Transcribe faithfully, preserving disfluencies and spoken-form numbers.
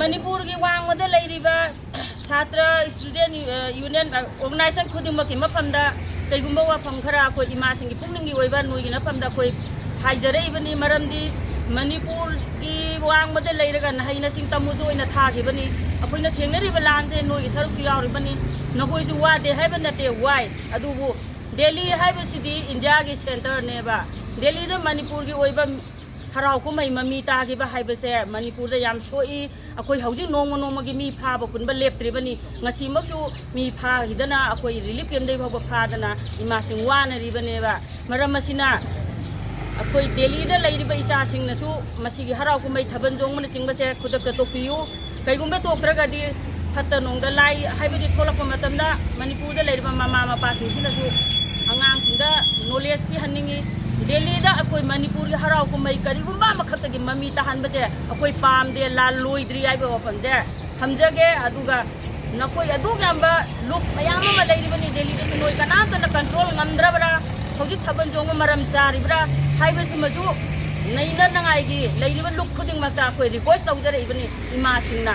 ꯃꯅꯤꯄꯨꯔꯒꯤ ꯋꯥꯡꯃꯗ ꯂꯩꯔꯤꯕ ꯁꯥꯇ꯭ꯔ, student, ꯑ, union, ꯑ, organization ꯈꯨꯗꯤꯡꯃꯛꯀꯤ ꯃꯐꯝꯗ ꯀꯩꯒꯨꯝꯕ ꯋꯥꯐꯝ ꯈꯔ ꯑꯩꯈꯣꯏ ꯏꯃꯥꯁꯤꯡꯒꯤ ꯄꯨꯛꯅꯤꯡꯒꯤ ꯑꯣꯏꯕ ꯅꯣꯏꯒꯤ ꯃꯐꯝꯗ ꯑꯩꯈꯣꯏ ꯍꯥꯏꯖꯔꯛꯏꯕꯅꯤ꯫ ꯃꯔꯝꯗꯤ ꯃꯅꯤꯄꯨꯔꯒꯤ ꯋꯥꯡꯃꯗ ꯂꯩꯔꯒ ꯅꯍꯩ ꯅꯁꯤꯡ ꯇꯝꯃꯨꯁꯨ ꯑꯣꯏꯅ ꯊꯥꯈꯤꯕꯅꯤ꯫ ꯑꯩꯈꯣꯏꯅ ꯊꯦꯡꯅꯔꯤꯕ ꯂꯥꯟꯁꯦ ꯅꯣꯏꯒꯤ ꯁꯔꯨꯛꯁꯨ ꯌꯥꯎꯔꯤꯕꯅꯤ꯫ ꯅꯈꯣꯏꯁꯨ ꯋꯥꯗꯦ ꯍꯥꯏꯕ ꯅꯠꯇꯦ, ꯋꯥꯏ꯫ ꯑꯗꯨꯕꯨ ꯗꯦꯜꯂꯤ ꯍꯥꯏꯕꯁꯤꯗꯤ ꯏꯟꯗꯤꯌꯥꯒꯤ centreꯅꯦꯕ꯫ ꯗꯦꯜꯂꯤꯗ ꯃꯅꯤꯄꯨꯔꯒꯤ ꯑꯣꯏꯕ ꯍꯔꯥꯎ ꯀꯨꯝꯍꯩ ꯃꯃꯤ ꯇꯥꯈꯤꯕ ꯍꯥꯏꯕꯁꯦ ꯃꯅꯤꯄꯨꯔꯗ ꯌꯥꯝ ꯁꯣꯛꯏ꯫ ꯑꯩꯈꯣꯏ ꯍꯧꯖꯤꯛ ꯅꯣꯡꯃ ꯅꯣꯡꯃꯒꯤ ꯃꯤ ꯐꯥꯕ ꯄꯨꯟꯕ ꯂꯦꯞꯇ꯭ꯔꯤꯕꯅꯤ꯫ ꯉꯁꯤꯃꯛꯁꯨ ꯃꯤ ꯐꯥꯈꯤꯗꯅ ꯑꯩꯈꯣꯏ relief campꯗꯒꯤ ꯐꯥꯎꯕ ꯐꯥꯗꯅ ꯏꯃꯥꯁꯤꯡ ꯋꯥꯅꯔꯤꯕꯅꯦꯕ꯫ ꯃꯔꯝ ꯑꯁꯤꯅ ꯑꯩꯈꯣꯏ ꯗꯦꯜꯂꯤꯗ ꯂꯩꯔꯤꯕ ꯏꯆꯥꯁꯤꯡꯅꯁꯨ ꯃꯁꯤꯒꯤ ꯍꯔꯥꯎ ꯀꯨꯝꯍꯩ ꯊꯥꯕꯜ ꯆꯣꯡꯕꯅꯆꯤꯡꯕꯁꯦ ꯈꯨꯗꯛꯇ ꯇꯣꯛꯄꯤꯌꯨ꯫ ꯀꯩꯒꯨꯝꯕ ꯇꯣꯛꯇ꯭ꯔꯒꯗꯤ ꯐꯠꯇ ꯅꯨꯡꯗ ꯂꯥꯏ ꯍꯥꯏꯕꯗꯤ ꯊꯣꯛꯂꯛꯄ ꯃꯇꯝꯗ ꯃꯅꯤꯄꯨꯔꯗ ꯂꯩꯔꯤꯕ ꯃꯃꯥ ꯃꯄꯥꯁꯤꯡꯁꯤꯅꯁꯨ ꯑꯉꯥꯡꯁꯤꯡꯗ knowledge ꯄꯤꯍꯟꯅꯤꯡꯉꯤ꯫ ꯗꯦꯜꯂꯤꯗ ꯑꯩꯈꯣꯏ ꯃꯅꯤꯄꯨꯔꯒꯤ ꯍꯔꯥꯎ ꯀꯨꯝꯍꯩ ꯀꯔꯤꯒꯨꯝꯕ ꯑꯃꯈꯛꯇꯒꯤ ꯃꯃꯤ ꯇꯥꯍꯟꯕꯁꯦ ꯑꯩꯈꯣꯏ ꯄꯥꯝꯗꯦ, ꯂꯥꯟ ꯂꯣꯏꯗ꯭ꯔꯤ ꯍꯥꯏꯕ ꯋꯥꯐꯝꯁꯦ ꯊꯝꯖꯒꯦ꯫ ꯑꯗꯨꯒ ꯅꯈꯣꯏ ꯑꯗꯨꯛ ꯌꯥꯝꯕ ꯂꯨꯞ ꯃꯌꯥꯝ ꯑꯃ ꯂꯩꯔꯤꯕꯅꯤ ꯗꯦꯜꯂꯤꯗꯁꯨ, ꯅꯣꯏ ꯀꯅꯥꯝꯇꯅ control ꯉꯝꯗ꯭ꯔꯕ꯭ꯔꯥ? ꯍꯧꯖꯤꯛ ꯊꯥꯕꯜ ꯆꯣꯡꯕ ꯃꯔꯝ ꯆꯥꯔꯤꯕ꯭ꯔꯥ ꯍꯥꯏꯕꯁꯤꯃꯁꯨ ꯅꯩꯅꯅꯉꯥꯏꯒꯤ ꯂꯩꯔꯤꯕ ꯂꯨꯞ ꯈꯨꯗꯤꯡꯃꯛꯇ ꯑꯩꯈꯣꯏ request ꯇꯧꯖꯔꯛꯏꯕꯅꯤ ꯏꯃꯥꯁꯤꯡꯅ꯫